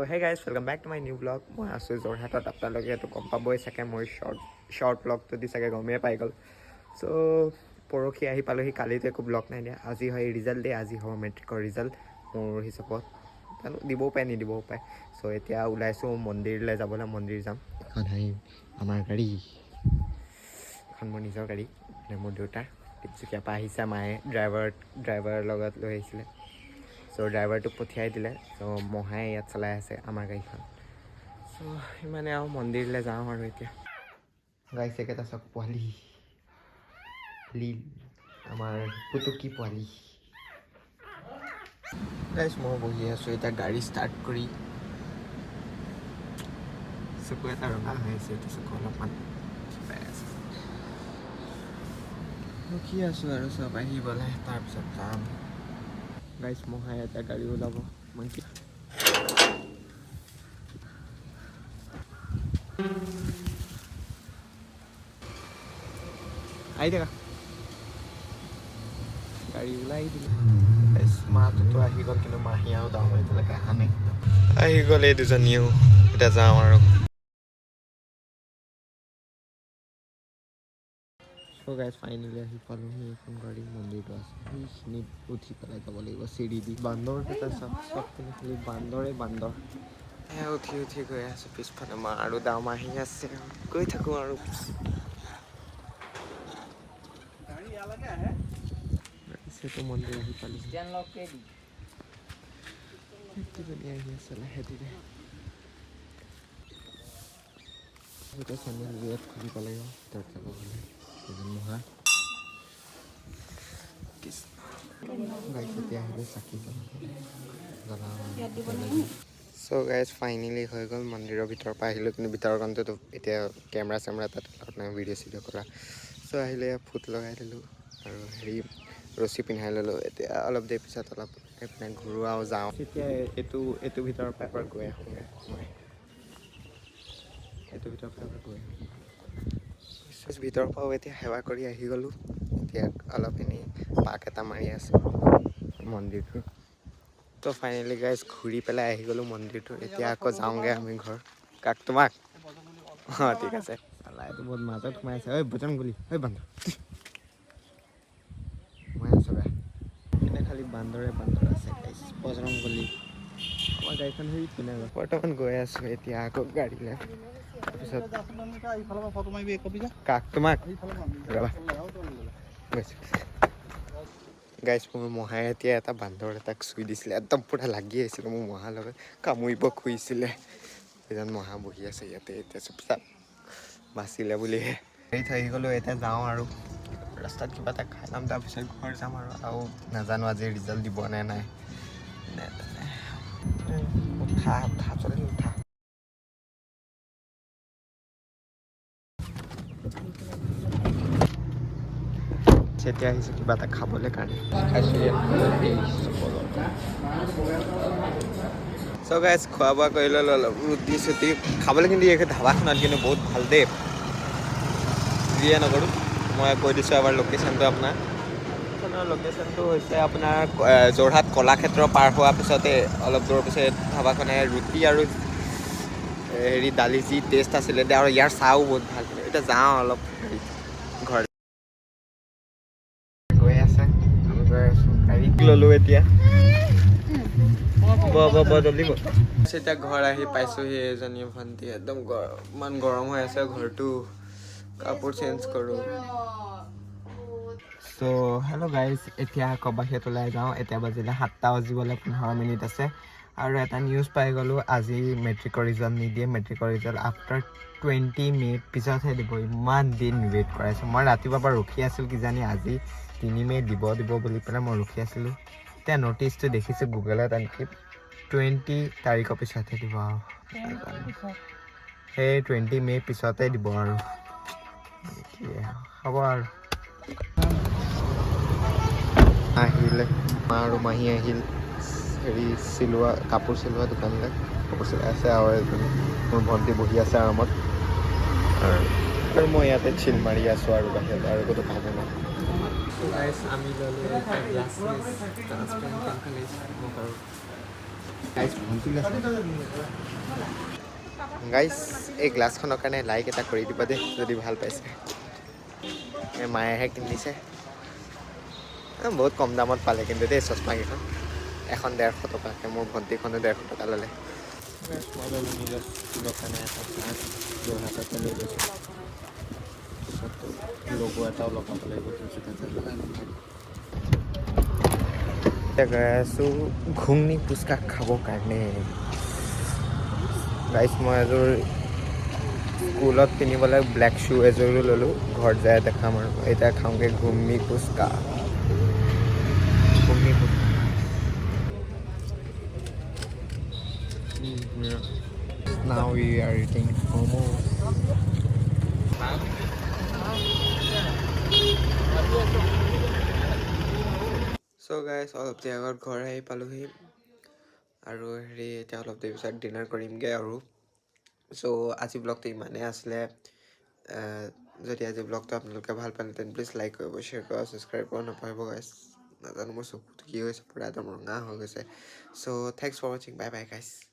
Hey guys, welcome back to my new vlog. মই আছোঁ যোৰহাটত। আপোনালোকে এইটো গম পাবই চাগে, মোৰ শ্বৰ্ট শ্বৰ্ট ব্লগটো দি চাগে গমেই পাই গ'ল। চ' পৰহি আহি পালোহি, কালিতো একো ব্লগ নাই দিয়া। আজি হয় ৰিজাল্ট ডে, আজি হ'ব মেট্ৰিকৰ ৰিজাল্ট। মোৰ হিচাপত জানো দিবও পাৰে, নিদিবও পাৰে। চ' এতিয়া ওলাইছোঁ মন্দিৰলৈ যাবলৈ, মন্দিৰ যাম। এখন হয় আমাৰ গাড়ী, এখন মোৰ নিজৰ গাড়ী, মানে মোৰ দেউতাৰ। তিনিচুকীয়াৰ পৰা আহিছে, মায়ে ড্ৰাইভাৰৰ লগত লৈ আহিছিলে। চ' ড্ৰাইভাৰটোক পঠিয়াই দিলে। চ' মহাই ইয়াত চলাই আছে আমাৰ গাড়ীখন। চ' সিমানে আৰু, মন্দিৰলৈ যাওঁ আৰু এতিয়া। গাইছে এইকেইটা চাওক, পোৱালি লীল, আমাৰ পুতুকি পোৱালি। গাইছ, মই বহি আছোঁ এতিয়া গাড়ী ষ্টাৰ্ট কৰি। চকু এটা ৰঙা হৈ আছে, এইটো চকু অলপমান বেয়া আছে। ৰখি আছোঁ আৰু চব আহিবলৈ, তাৰপিছত যাম। গাইছ, মহাই এতিয়া গাড়ী ওলাব। মই কি আহি থাকা, গাড়ী ওলাই দিলে। গাইছ, মাটোতো আহি গ'ল, কিন্তু মাহী আৰু ডাঙৰ এতিয়ালৈকে অহা নাই। আহি গ'ল এই দুজনীও, এতিয়া যাওঁ আৰু। চ' গাইজ, ফাইনেলি আহি পালোহি। এইখন গাড়ী, মন্দিৰটো আছে সেইখিনিত, উঠি পেলাই যাব লাগিব চিৰি দি। বান্দৰকেইটা চাওক, চবপিনে খালি বান্দৰে বান্দৰ। এয়া উঠি উঠি গৈ আছোঁ, পিছফালে মা আৰু দাম আহি আছে, গৈ থাকোঁ আৰু। সেইটো মন্দিৰ আহি পালোঁ। দুজনী আহি আছে লাহে ধীৰে। এতিয়া চেণ্ডেল ইয়াত খুলিব লাগিব ভিতৰত যাব হ'লে। এজন মহা গাইছ, এতিয়া আহিলে চাকি জ্বলাওঁ। চ' গাইজ, ফাইনেলি হৈ গ'ল, মন্দিৰৰ ভিতৰৰ পৰা আহিলোঁ। কিন্তু ভিতৰখনটোতো এতিয়া কেমেৰা চেমেৰা তাত এলাউড নাই ভিডিঅ' চিডিঅ' কৰা। চ' আহিলে ফুট লগাই দিলোঁ আৰু হেৰি ৰছী পিন্ধাই ল'লোঁ। এতিয়া অলপ দেৰি পিছত অলপ এইপিনে ঘূৰোৱাও যাওঁ। তেতিয়া এইটো ভিতৰৰ পৰা এবাৰ গৈ আহোঁগৈ মই। এইটো ভিতৰৰ পৰা এবাৰ গৈ আহোঁ। ভিতৰৰ পৰাও এতিয়া সেৱা কৰি আহি গ'লোঁ। এতিয়া অলপ এনেই পাক এটা মাৰি আছোঁ মন্দিৰটোৰ। তো ফাইনেলি গাইজ, ঘূৰি পেলাই আহি গ'লোঁ মন্দিৰটো। এতিয়া আকৌ যাওঁগৈ আমি ঘৰ। কাক তোমাক? অঁ, ঠিক আছে। চালা, এইটো বহুত মাজত সোমাই আছে। ঐ বজৰং বলি, ঐ বান্দৰ, সোমাই আছোঁ বে। এনে খালি বান্দৰে বান্দৰ আছে। গাইজ, বজৰং বলি, আমাৰ গাড়ীখন সেই পিনে গ'ল। বৰ্তমান গৈ আছোঁ এতিয়া আকৌ গাড়ীলৈ, তাৰপিছত কাক তোমাক? ৰ'বা, গৈছোঁ। গাইজ, মোৰ মহাই এতিয়া এটা বান্দৰ এটাক চুই দিছিলে, একদম পূৰা লাগি আহিছিলে মোৰ মহাৰ লগত, কামুৰিব খুজিছিলে। এজন মহা বহি আছে ইয়াতে এতিয়া চুপচাপ, বাচিলে বুলিহে। গাড়ীত আহি গ'লোঁ, এতিয়া যাওঁ আৰু ৰাস্তাত কিবা এটা খাই ল'ম, তাৰপিছত ঘৰ যাম আৰু। আৰু নাজানো আজি ৰিজাল্ট দিব নে নাই। নে তেনে উঠা উঠা, জলদি উঠা। এতিয়া আহিছোঁ কিবা এটা খাবলৈ কাৰণে, খাইছোঁ ইয়াত। চ' গাইজ, খোৱা বোৱা কৰি ল'লোঁ, অলপ ৰুটি চুটি খাবলৈ। কিন্তু এই ধাবাখনত কিন্তু বহুত ভাল দেই, যিয়ে নকৰোঁ। মই কৈ দিছোঁ এবাৰ লোকেশ্যনটো আপোনাৰ। এইখনৰ লোকেশ্যনটো হৈছে আপোনাৰ যোৰহাট কলাক্ষেত্ৰ পাৰ হোৱাৰ পিছতে অলপ দূৰৰ পিছত ধাবাখনে। ৰুটি আৰু হেৰি দালি যি টেষ্ট আছিলে, আৰু ইয়াৰ চাহো বহুত ভাল। এতিয়া যাওঁ অলপ ঘৰ। গৈ আছে, আমি গৈ আছোঁ, গাড়ী ল'লোঁ এতিয়া। ব ব ব, জলদি ব। এতিয়া ঘৰ আহি পাইছোঁহি। এজনী ভণ্টি, একদম গৰম, ইমান গৰম হৈ আছে ঘৰটো, কাপোৰ চেঞ্জ কৰোঁ। চ' হেল্ল' গাইজ, এতিয়া আকৌ বাহিৰত ওলাই যাওঁ। এতিয়া বাজিলে 7টা বাজিবলৈ 15 মিনিট আছে। আৰু এটা নিউজ পাই গ'লোঁ, আজি মেট্ৰিকৰ ৰিজাল্ট নিদিয়ে। মেট্ৰিকৰ ৰিজাল্ট আফটাৰ 20 মে' পিছতহে দিব। ইমান দিন ৱেইট কৰাইছোঁ। মই ৰাতিপুৱাৰ পৰা ৰখি আছিলোঁ, কিজানি আজি 3 মে' দিব দিব বুলি পেলাই মই ৰখি আছিলোঁ। এতিয়া ন'টিচটো দেখিছোঁ গুগলত, আনকি 20 তাৰিখৰ পিছতহে দিব আৰু। সেই 20 মে' পিছতে দিব আৰু কি হ'ব আৰু। আহিলে মা আৰু মাহী আহিল হেৰি চিলোৱা, কাপোৰ চিলোৱা দোকানলৈ, কাপোৰ চিলাই আছে। আৰু এজনী মোৰ ভণ্টি বহি আছে আৰামত আৰু মই ইয়াতে চিল মাৰি আছোঁ আৰু বাহিৰত আৰু ক'তো কামো নাই। গাইছ, আমি ল'লোঁ গ্লাছেছ, ট্ৰান্সপেৰেণ্ট। মোক আৰু গাইজ, ভণ্টিলৈ। গাইজ, এই গ্লাছখনৰ কাৰণে লাইক এটা কৰি দিবা দেই, যদি ভাল পাইছে। এই মায়েহে কিনিছে। বহুত কম দামত পালে কিন্তু দেই চশমাকেইখন। এখন 150 টকাকৈ, মোৰ ভণ্টিখনে 150 টকা ল'লে। মই ল'লোঁ নিজৰ স্কুলৰ কাৰণে এটা চাৰ্ট, যোৰহাটতে লৈ গৈছোঁ। পিছত লগো এটাও লগাব লাগিব তিনিচুকীয়াতে, লগাই ল'ম। এতিয়া গৈ আছোঁ ঘুগনি ফুচকা খাবৰ কাৰণে। গাইজ, মই এযোৰ স্কুলত পিন্ধিবলৈ ব্লেক শ্বু এযোৰো ল'লোঁ, ঘৰত যাই দেখাম। আৰু এতিয়া খাওঁগৈ ঘুগনি ফুচকা, ঘুগনি phuchka. Now we are eating momos. So guys, অলপ দেৰি আগত ঘৰ আহি পালোহি আৰু হেৰি, এতিয়া অলপ দেৰি পিছত ডিনাৰ কৰিমগৈ আৰু। চ' আজি ব্লগটো ইমানেই আছিলে। যদি আজি ব্লগটো আপোনালোকে ভাল পালে, তেন্তে প্লিজ লাইক কৰিব, শ্বেয়াৰ কৰিব, ছাবস্ক্ৰাইব কৰিব নাপাহৰিব। গাইজ, নাজানো মোৰ চকুটো কি হৈছে, পূৰা একদম ৰঙা হৈ গৈছে। So thanks for watching, bye bye guys.